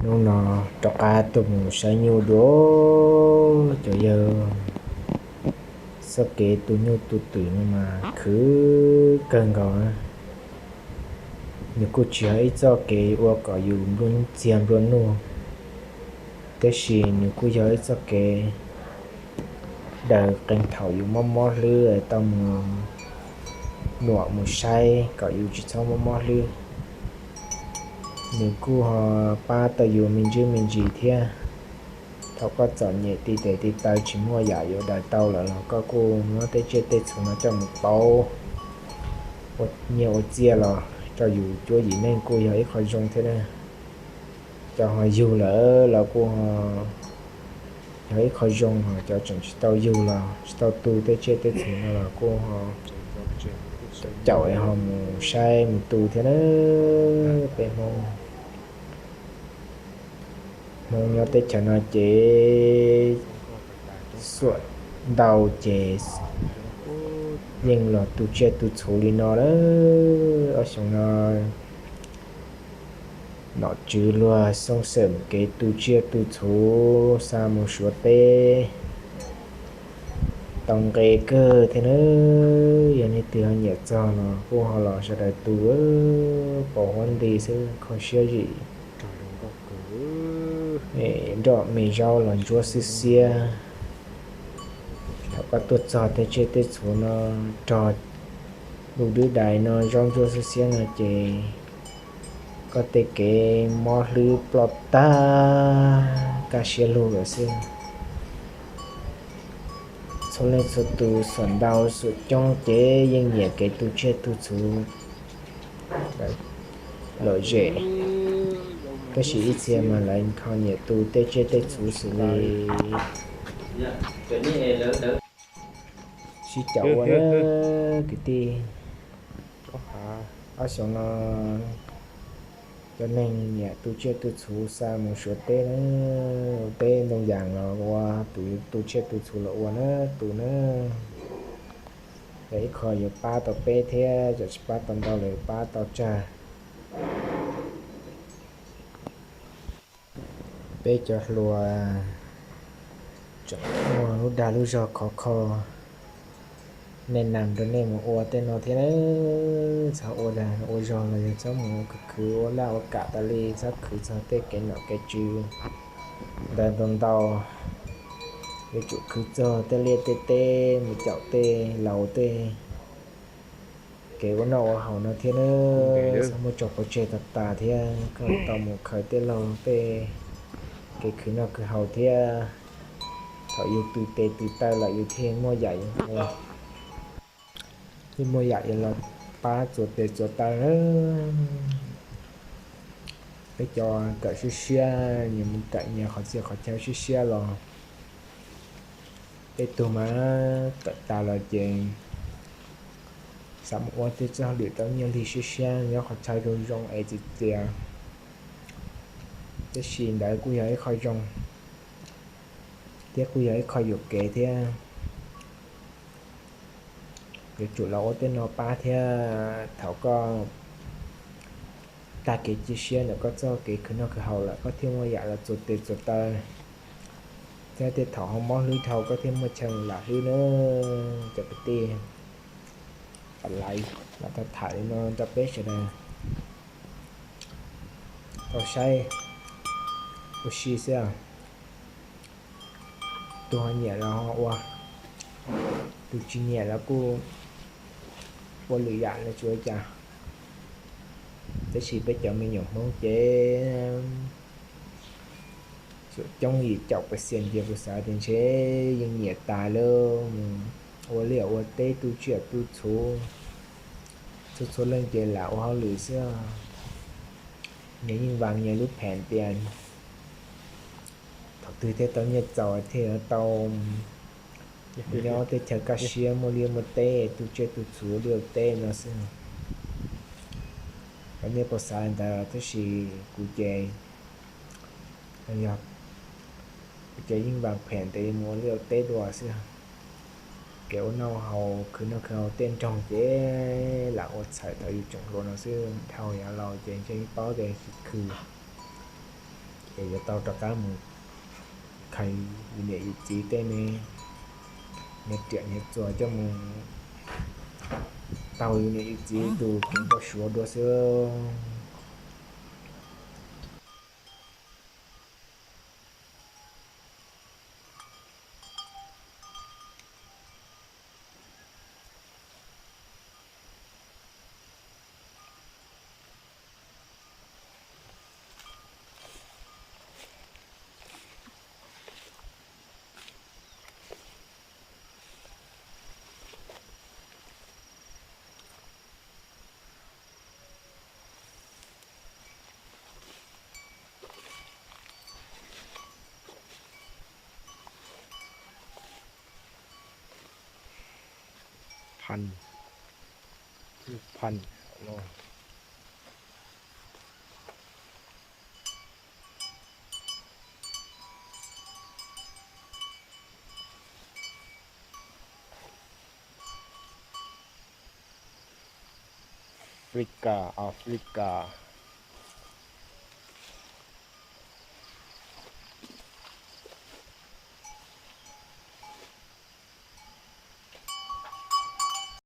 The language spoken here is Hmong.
Hnub no rov qab tuaj mus saib nyuj dua, cov yawg txoj kev tu nyuj tu twm no mas khwv kawg nkaus. Nws kuj tsis yog ib txoj kev ua kom yus nplua txiag nplua nuj, tab sis nws kuj yog ib txoj kev daws qee thaum yus mob mob hlwb tau mus nuam mus saib kom yus tsis txhob mob mob hlwb. Nws kuj ho pab tau yus me ntsis me ntsis thiab. Thaum koj txom nyem ti tes ti taw tsis muaj yam yuav daws tau lawm los koj kuj muab tej tsiaj tej txhu no coj mus pauv ua nyiaj ua txiaj los rau yus cuab yim neej kuj yog ib qho zoo thiab na. Cov ho yug lawm los kuj yog ib qho zoo, ho cov tseem tsis tau yug los tsis tau tu tej tsiaj tej txhu no los kuj ho caum ho mus saib mus tu thiab na. Peb Hmoob, Hmoob nyob teb chaws no ces xuam ntau ces yeej los tu tsiaj tu txhu li no lawm. Ob xyoos no nom tswv luag xoob xeem kev tu tsiaj tu txhu xa mus Suav teb tau nqe kawg thiab na. Yog leej twg ho nyiam txog los kuj ho los sawv daws tu, pauv huab nti xwb kho siab zim, nroj me zaub los ntsuab xwb xiab. Thaum koj tuaj txog tej tsiaj tej txhu no rog lub dwb dais no zaub ntsuab xwb xiab no ces koj tej kev mob hlwb ploj tag kaj siab lug lawm xwb. Txhua leej txhua tus xuam ntau xuam coob ces yeej nyiam kev tu tsiaj tu txhu lom zem, tab sis ib txhia mas lawv ho nyiam tu tej tsiaj tej txhu xws li sib caum ua na kwv tij. Ob xyoos no cov neeg nyiam tu tsiaj tu txhu xa mus Suav teb na, teb ntoo yas los ua, tus tu tsiaj tu txhu los ua na, tu na. Yog ib qho yuav pab tau peb thiab, txawm tsis pab tau ntau los yuav pab tau tsawg. Peb cov hluas tseem muaj lub dag lub zog khov kho, nej nam rau nej mus ua tej no thiab na. Txhob ua dag ua zog los yog txhob mus khwv khwv ua laj ua kam tas li, txhob khwv txog tej kev nom kev tswv ntawd ntau ntau. Yuav tsum khwv txog tej liaj tej teb mus caum tej laus tej kev ua noj ua haus no thiab na. Txhob muab tso pov tseg tas tas thiab, koj tau mus khaws tej laug tej kev khwv noj khwv haus thiab. Thaum yus tw tes tw taw lawm yus thiaj muaj yam yuav ua, thiaj muaj yam yuav los pab txuas tes txuas taw na. Peb cov kawm siab siab, nyias mus kawm nyias qhov txhia qhov chaw siab siab los, tej tug mas kawm tas los ces xav mus ua tej txoj hauj lwm tau nyiaj lig siab siab nyob qhov chaw zoo zoo es txias txias, tab sis ntawd kuj yog ib qho zoo thiab kuj yog ib qho yuam kev thiab. Yuav tsum los ua tej no pab thiab. Thaum koj tag kev cia siab ntawm koj txoj kev khwv noj khwv haus lawm koj thiaj muaj yam los txuas tes txuas taw, thiab tej thaum ho mob hlwb dhau koj thiaj muaj chaw lam hlwb na. Cov kwv tij, pab laiv los tau tham li no rau peb sawv daws tau saib ua si xwb. Tus ho nyiam los ho ua, tus tsis nyiam los kuj ua lwm yam los tsis ua cas. Tab sis peb cov me nyuam Hmoob ces xuam coob yim caum percent ces kuv xav tias ntshe yeej nyiam tas lawm, mus ua liaj ua teb tu tsiaj tu txhu. Txhua txhua leej ces lam ua hauj lwm xwb. Nyias yeej vas nyias lub phem tias thaum twg thiaj tau nyiaj txaus thiaj tau nyob teb chaws kaj siab muaj liaj muaj teb tu tsiaj tu txhu ua liaj ua teb no xwb. Cov nej puas xav li ntawd? Tab sis kuv ces, yog kuv ces yeej vas phem tias mus ua liaj ua teb dua xwb. Kev ua noj haus khwv noj khwv haus tej nroog ces lam ua txhawm thaum yus tseem hluas no xwb, dhau yav laus ces ntshe yeej paub tias tsis khwv. Yuav tau rov qab mus khaws yus niam yus txiv tej me, me riam me txuas coj mus taug yus niam yus txiv tus kev npau suav dua xwb. Phaj, phaj no. Africa, Africa.